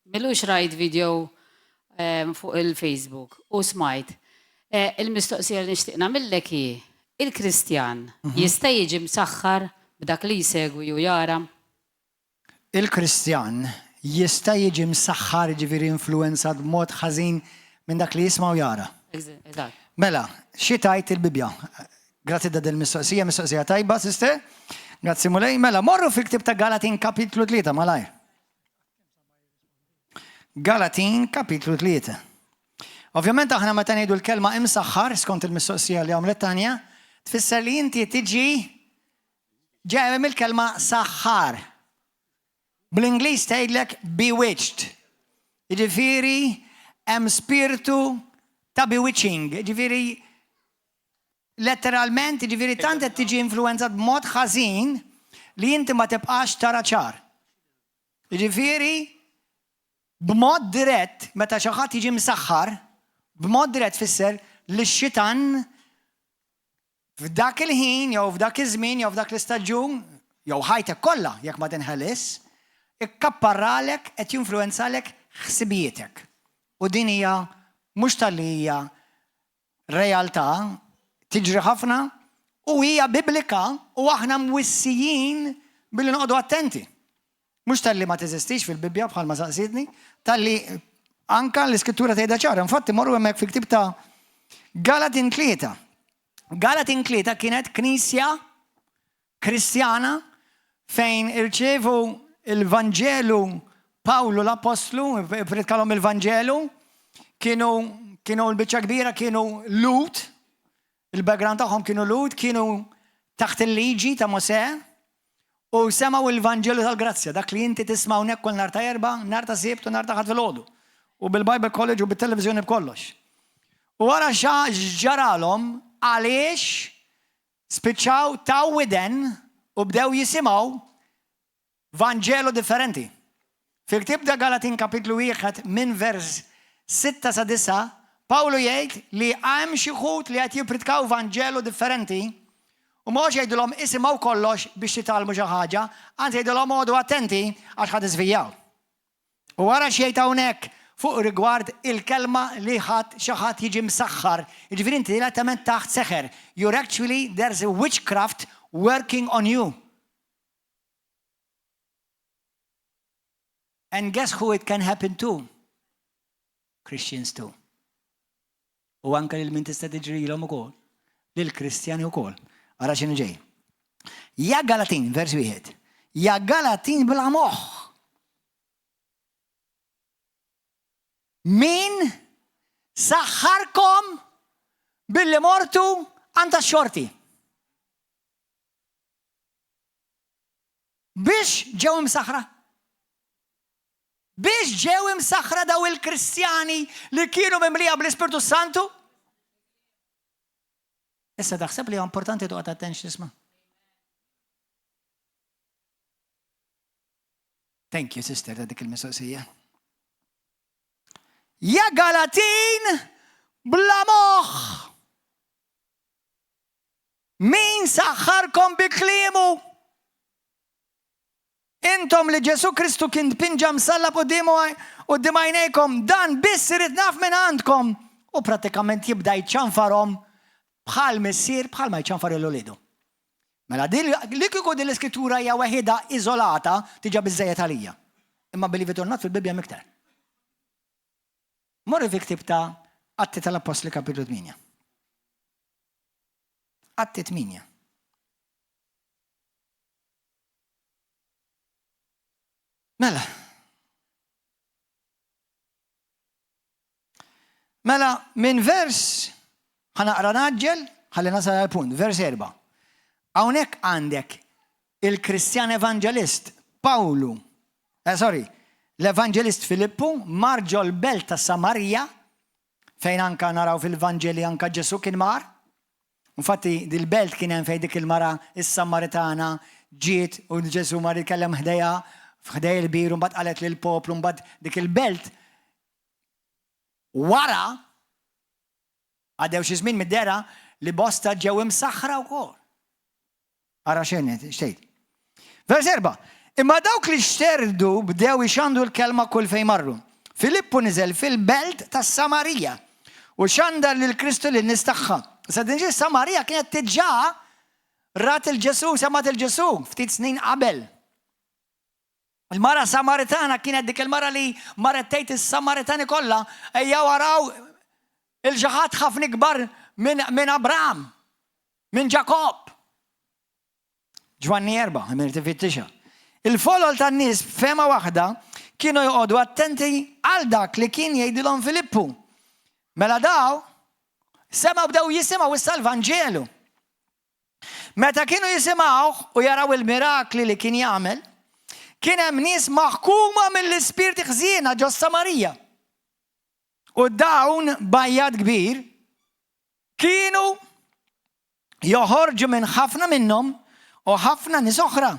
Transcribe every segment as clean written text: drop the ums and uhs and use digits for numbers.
M'ilux rajt video fuq il-Facebook u smajt. Il-mistoqsija li nixtieq nagħmillek hi, il-Kristjan jista' jiġi msaħħar b'dak li jsegwi u jara? Il-Kristjan jista' jiġi msaħħar, jiġifieri influwenzat b'mod ħażin minn dak li jisma' u jara? Eżatt. Mela, xi tgħid il-Bibbja? Grazzi ta' din il-mistoqsija, mistoqsija tajba, sister. Grazzi Mulej. Mela, morru fil-ktieb ta' Galatin kapitlu 3 malajr. Galatin kapitlu 3. Ovvjament aħna meta ngħidu l-kelma imsaħħar skont il-mistoqsija li għamlet Tanja, tfisser li inti tiġi ġej mill-kelma saħħar. Bl-Ingliż tgħidlek bewitched. Jiġifieri hemm spirtu ta' bewitching, jiġifieri letteralment, jiġifieri tant qed tiġi influwenzat b'mod ħażin li inti ma tibqax tara ċar. Jiġifieri b'mod dirett meta xi ħadd jiġi msaħħar, b'mod dirett tfisser li x-xitan F'dak il-ħin jew f'dak iż-żmien jew f'dak l-istaġun, jew ħajtek kollha jekk ma tinħelisx, ikkapparralek qed jinfluwenzalek ħsibijietek. U din hija mhux talli hija realtà, tiġri ħafna u hija biblika u aħna mwissijin billi noqogħdu attenti. Mhux talli ma teżistix fil-Bibbja bħalma saqsietni, talli anka l-Iskrittura tgħidha ċara. Infatti morru hemmhekk fil-ktieb ta' Galatin 3. Galatin 3 kienet knisja Kristjana fejn irċievu il-Vanġelu Pawlu l-Apostlu, pritkalhom il-Vanġelu, kienu kienu l-biċċa kbira kienu Lut, il-background tagħhom kienu Lut, kienu taħt il-liġi ta' Mosè, U semgħu l-Vanġelu tal-grazzja, dak li inti tisma' hawnhekk kull nhar ta' Erbgħa, nhar ta' Sibt u nhar ta' Ħadd filgħodu. U bil-Bible College u bit-televiżjoni b'kollox. U ara x'ġaralhom għaliex spiċċaw taw widen u bdew jisimgħu Vanġelu differenti. Fil-ktieb ta' Galatin kapitlu wieħed minn vers 6 sa 9, Pawlu jgħid li hemm xi wħud li qed jippritkaw Vanġelu differenti u ma huwiex jgħidilhom isimgħu kollox biex titgħallmu xi ħaġa, anzi jgħidilhom oqogħdu attenti għax ħa tiżvijjaw. U ara x'jgħid hawnhekk fuq rigward il-kelma li ħadd xi ħadd jiġi msaħħar, jiġifieri inti direttament taħt seħer. You're actually there's a witchcraft working on you. And guess who it can happen to? Christians too. U anke lil min tista' tiġrilhom ukoll. Lil Kristjani wkoll. Ara x'inhu ġej. Ja Galatin, vers wieħed. Ja Galatin bla moħħ. Min saħħarkom billi mortu għand xorti. Biex ġew imsaħħra? Biex ġew imsaħħra daw il-Kristjani li kienu mimlija bl-Ispirtu Santu? Issa taħseb li importanti toqgħod attent x'tisma'? Thank you, sister, ta' dik il-mistoqsija. Ja Galatin bla moħħ! Min saħħarkom bi kliemu? Intom li Ġesù Kristu kien tpinġa msallab quddiemu quddiem għajnejkom, dan biss irrid naf minn għandkom. U prattikament jibda jċanfarhom bħal missier bħalma jċanfar lil uliedu. Mela li kieku din l-iskrittura hija weħidha iżolata tiġa biżżejjed għalija. Imma believe it or not fil-Bibbja hemm iktar. Morri fi ktieb ta' Atti tal-Appostli kapitlu 8. Atti 8. Mela. Mela, minn vers, ħanaqra naġġel, ħalli nasal għal punt, vers 4. Hawnhekk għandek il-Kristjan Evangelist Pawlu, eh, sorry, l-Evangelist Filippu mar ġol-belt ta' Samarija Fejn anka naraw fil-Vanġeli anka Ġesù kien mar. Infatti dil-belt kien hemm fejn dik il-mara is-Samaritana ġiet u Ġesù mar jitkellem ħdejha f'ħdej il-bir u mbagħad qalet lill-poplu mbagħad dik il-belt wara għaddew xi żmien mid-dehra li bosta ġew imsaħħra wkoll. Ara x'għenet, x'tgħid. Vers 4. Imma dawk li xterdu bdew ixandru l-kelma kull fejn marru. Filippu niżel fil-belt tas-Samarija u xandar lil Kristu lin-nies tagħha. Issa din Samarija kienet diġà rat il-Ġesù, semgħet il-Ġesù ftit snin qabel. Il-mara Samaritana kienet dik il-mara li marret tgħid is-Samaritani kollha ejjew araw il-ġaħat ħafna ikbar minn Abraham, minn Ġakob. Ġwanni 4, min tifittixha. Il-folol tan-nies b'fehma waħda kienu joqogħdu attenti għal dak li kien jgħidilhom Filippu. Mela daw semgħu bdew jisimgħu issa l-Vanġelu. Meta kienu jisimgħuh u jaraw il-mirakli li kien jagħmel, kien hemm nies maħkuma mill-ispirti ħżiena ġo Samarija. U dawn bajjat kbir kienu joħorġu minn ħafna minnhom u ħafna nies oħra.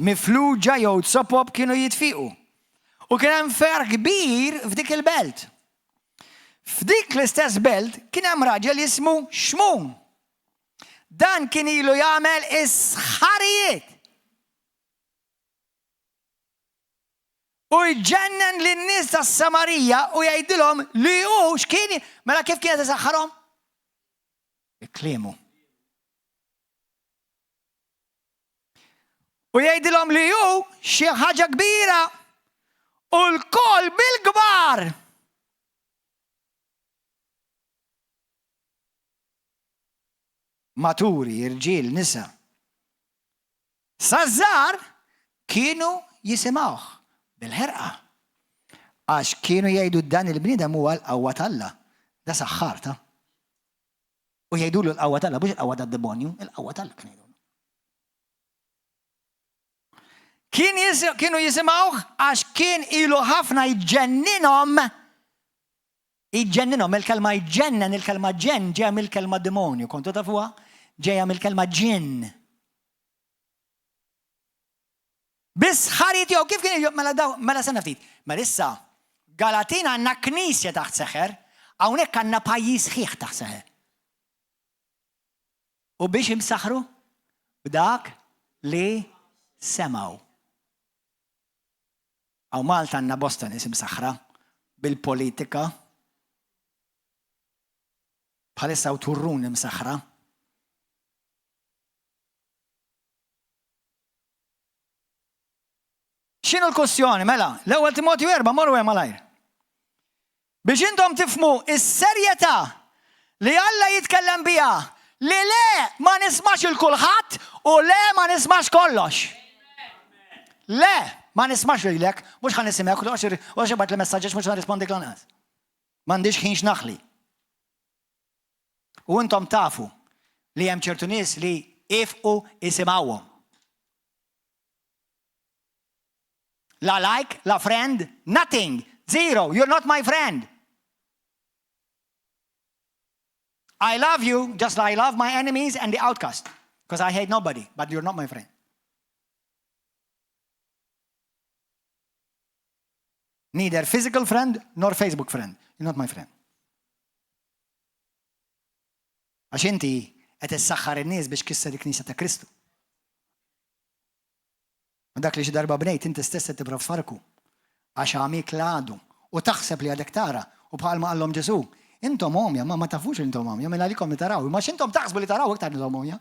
Mifluġa jew zopop kienu jitfiqu. U kien hemm ferħ kbir f'dik il-belt. F'dik l-istess belt kien hemm raġel jismu Xmun. Dan kien ilu jagħmel is-sħarijiet. U jġennen lin-nies tas-Samarija u jgħidilhom li hu x'kien mela kif kienet isaħħarhom? Bi kliemu. U jgħidilhom li hu xi ħaġa kbira u l-kol bil-kbar. Maturi, irġiel, nisa. Saż-żgħar kienu jisimgħuh bil-ħerqa għax kienu jgħidu dan il-bniedem huwa l-qawwa t'Alla. Da saħħar ta'. U jgħidulu l-qawwa t'Alla, mhux il-qawwa tad-demonju, il-qawwa t'Alla kien jgħidulu. Kien kienu jisimgħuh għax kien ilu ħafna jġenninhom jġenninhom, il-kelma jġennen, il-kelma ġenn ġeja mill-kelma demonju, kontu tafuha? Ġeja mill-kelma ġinn. Biss ħarit jew kif kien mela daw mela sena ftit. Mela issa Galatin għandna knisja taħt seħer, hawnhekk għandna pajjiż sħiħ taħt seħer. U biex imsaħru b'dak li semgħu. Hawn Malta għandna bosta nies imsaħħra bil-politika. Bħalissa hawn turrun imsaħħra. X'inhu l-kwestjoni? Mela, l-ewwel Timotju 4, morru hemm malajr. Biex intom tifhmu s-serjetà li Alla jitkellem biha li le ma nismax il kulħadd u le ma nismax kollox. Le, ma nismax lilek, mhux ħa nisimgħek, u għax ibgħat li messaġġ mhux nirrispondik lanqas. M'għandix ħin x'naħli. U intom tafu li hemm ċertu nies li ifqu isimgħuhom. La like, la friend, nothing, zero, you're not my friend. I love you just like I love my enemies and the outcast. Because I hate nobody, but you're not my friend. Neither physical friend nor Facebook friend. You're not my friend. Għax inti qed issaħħar in-nies biex kisser il-Knisja ta' Kristu. U dak li xi darba bnejt inti stess qed tipprova tfarrku. Għax għamik l-għadu. U taħseb li għadek tara. U bħalma qallhom Ġesù, intom għomja, ma ma tafux li intom għomja, mela għalikom li taraw. Imma x'intom taħsbu li taraw iktar intom għomja.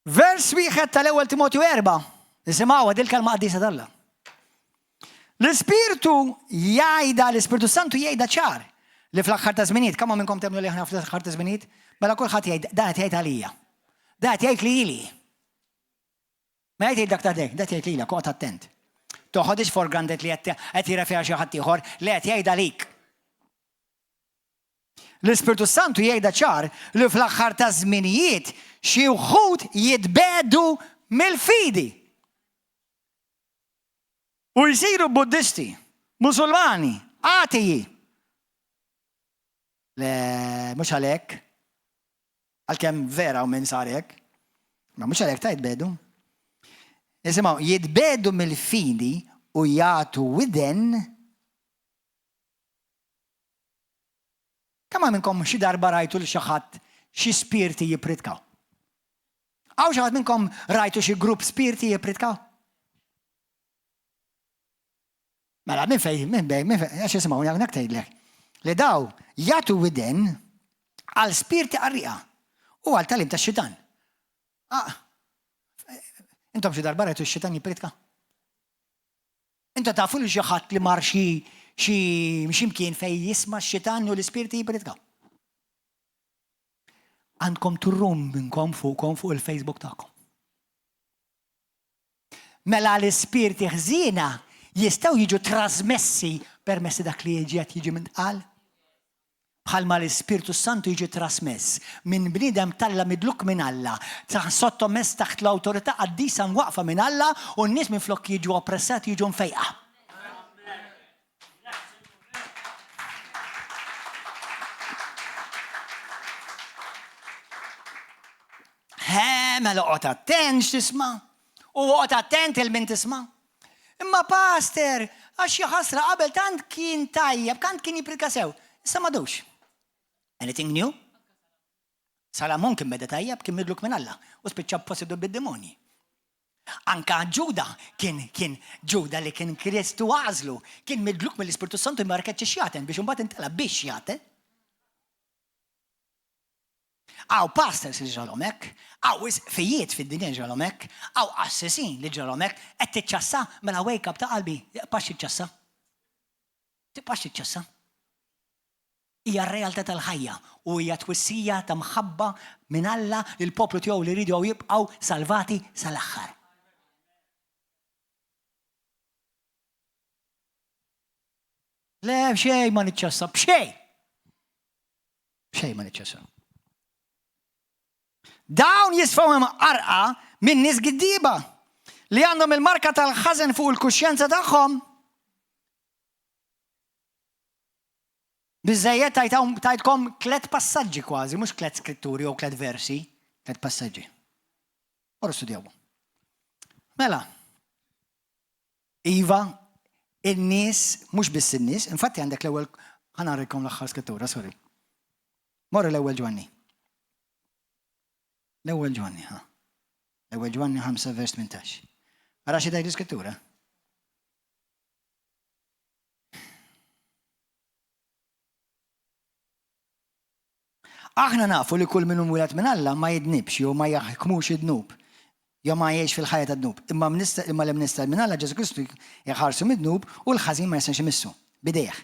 Vers wieħed tal-ewwel Timotju 4. Nisimgħuha dil kelma qaddisa t'Alla. L-Ispirtu jgħidha, l-Ispirtu Santu jgħidha ċar li fl-aħħar ta' żminijiet, kemm minnkom temmnu li aħna fl-aħħar ta' żminijiet? Mela kulħadd jgħid, dan qed jgħid għalija. Dan qed jgħid lili. Ma jgħid dak ta' dek, dak jgħid lilek, oqgħod attent. Toħodix for granted li qed jirreferi xi ħadd ieħor, li qed jgħid għalik. L-Ispirtu Santu jgħidha ċar li fl-aħħar ta' żminijiet xi wħud jitbiegħdu mill-fidi. U jsiru Buddisti, Musulmani, atei. Le, mhux għalhekk. Għalkemm vera u minn sar hekk. Ma mhux għalhekk ta' jitbiegħdu. Isimgħu, jitbiegħdu mill-fidi u jagħtu widen. Kemm minnkom xi darba rajtu li xi ħadd xi spirti jippritkaw? Hawn xi ħadd minnkom rajtu xi grupp spirti jippritkaw? Mela, minn fej, minn bej, minn fej, għax jisimgħu hawnhekk tgħidlek li daw jagħtu widen għal spirti qarrieqa u għal tagħlim tax-xitan. Ah, intom xi darba rajtu x-xitan jippritka? Intom tafu li xi ħadd li mar xi xi x'imkien fejn jisma' x-xitan u l-ispirti jippritka? Għandkom turrum minnkom fuqkom fuq il-Facebook tagħkom. Mela l-ispirti ħżiena jistgħu jiġu trasmessi permezz ta' dak li jiġi qed jiġi mintqal? Bħalma l-Ispirtu s-Santu jiġi trasmess minn bniedem t'Alla midluk minn Alla, sottomess taħt l-awtorità qaddisa mwaqqfa minn Alla u n-nies minflok jiġu oppressati jiġu mfejqa. He, mela oqgħod attent x'tisma' u oqgħod attent il min tisma'. Imma pastor, għax xi ħasra qabel tant kien tajjeb, tant kien jipprika sew. Issa m'għadux. Anything new? Salamun kien beda tajjeb, kien midluk minn Alla u spiċċa possedu bid-demonji. Anka Ġuda kien kien Ġuda li kien Kristu għażlu, kien midluk mill-Ispirtu Santu imma rked xjaten biex imbagħad intela biex jaten. Hawn pastors li ġralhom hekk, hawn isqfijiet fid-dinja li ġralhom hekk, hawn qassisin li ġralhom hekk, qed tiċċassa, mela wake up ta' qalbi, tibqax tiċċassa. Tibqax tiċċassa. Hija r-realtà tal-ħajja u hija twissija ta' mħabba minn Alla lill-poplu tiegħu li jridu jibqgħu salvati sal-aħħar. Le, b'xejn ma niċċassa, b'xejn! Xejn ma niċċessa. Dawn jisfaw hemm qarqa minn nies giddiba li għandhom il-marka tal-ħażen fuq il-kuxjenza tagħhom. Biżejjed tajtkom tlet passaġġi kważi, mhux tlet skritturi jew tlet versi, tlet passaġġi. Morru studjawhom. Mela, Iva, in-nies, mhux biss in-nies, infatti għandek l-ewwel, ħa nagħrilkom l-aħħar skrittura, sorry. Morru l-ewwel Ġwanni. L-ewwel Ġwanni, ha. L-ewwel Ġwanni 5 vers 18. Ara xi tgħid l-iskrittura. Aħna nafu li kull min hu mwieled minn Alla ma jidnibx jew ma jaħkmux id-dnub, jew ma jgħix fil-ħajja tad-dnub. Imma imma li mnissel minn Alla Ġesù Kristu jħarsu mid-dnub u l-ħażin ma jistax imissu b'idejh.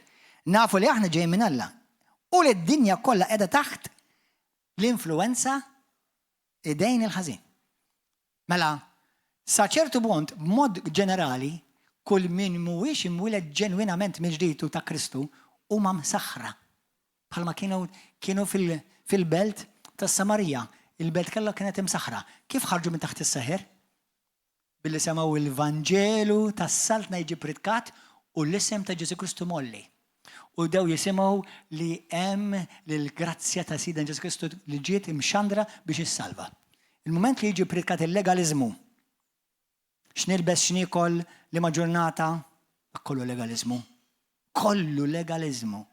Nafu li aħna ġejjin minn Alla u li d-dinja kollha qiegħda taħt l-influwenza idejn il-ħażin. Mela, sa ċertu punt, b'mod ġenerali, kull min mhuwiex imwieled ġenwinament mill-ġdid u ta' Kristu huma msaħħra. Bħalma kienu kienu fil-belt tas-Samarija, il-belt kellha kienet imsaħħra. Kif ħarġu minn taħt is-seħer? Billi semgħu l-Vanġelu tas-Saltna jiġi pritkat u l-isem ta' Ġesù Kristu mgħolli. U bdew jisimgħu li hemm l-grazzja ta' Sidna Ġesù Kristu li ġiet imxandra biex issalva. Il-mument li jiġi pritkat il-legaliżmu, x'nilbes, x'niekol, liema ġurnata, dak kollu legaliżmu. Kollu legaliżmu.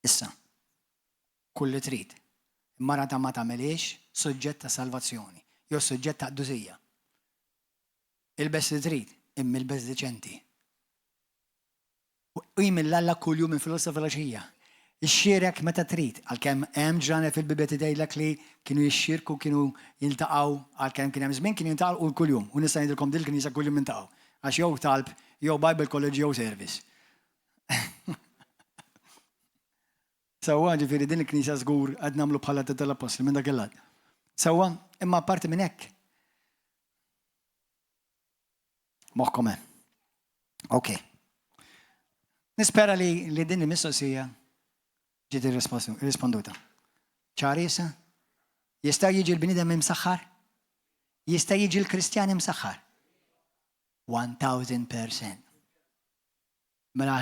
Issa, kull li trid, imma ra ta' ma tagħmilhiex suġġett ta' salvazzjoni jew suġġett ta' qdusija. Ilbes li trid, imma ilbes diċenti. U qim 'l Alla kuljum minn filgħodu sa filgħaxija. Ixxierek meta trid, għalkemm hemm ġranet fil-Bibbja tgħidlek li kienu jixxierku, kienu jiltaqgħu, għalkemm kien hemm żmien kienu jiltaqgħu kuljum. U nista' ngħidilkom din il-knisja kuljum niltaqgħu. Għax jew talb, jew Bible College jew service. Sewwa, ġifieri din il-knisja żgur qed nagħmlu bħala tal-appostli minn dak il-lat. Sewwa, imma apparti minn hekk. Moħħkom hemm. Ok. Nispera li, li din il-mistoqsija ġiet irrisponduta. Ċari issa? Jista' jiġi l-bniedem imsaħħar? Jista' jiġi l-Kristjan imsaħħar? 1000%. Mela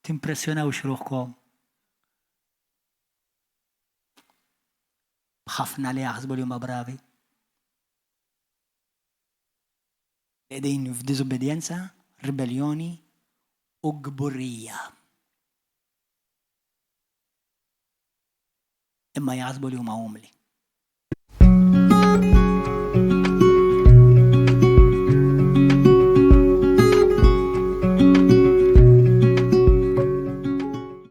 timpressjonawx ruħkom b'ħafna li jaħsbu li huma bravi. Qegħdin f'diżubbidjenza, Ribelljoni u kburija. Imma jaħsbu li huma umli.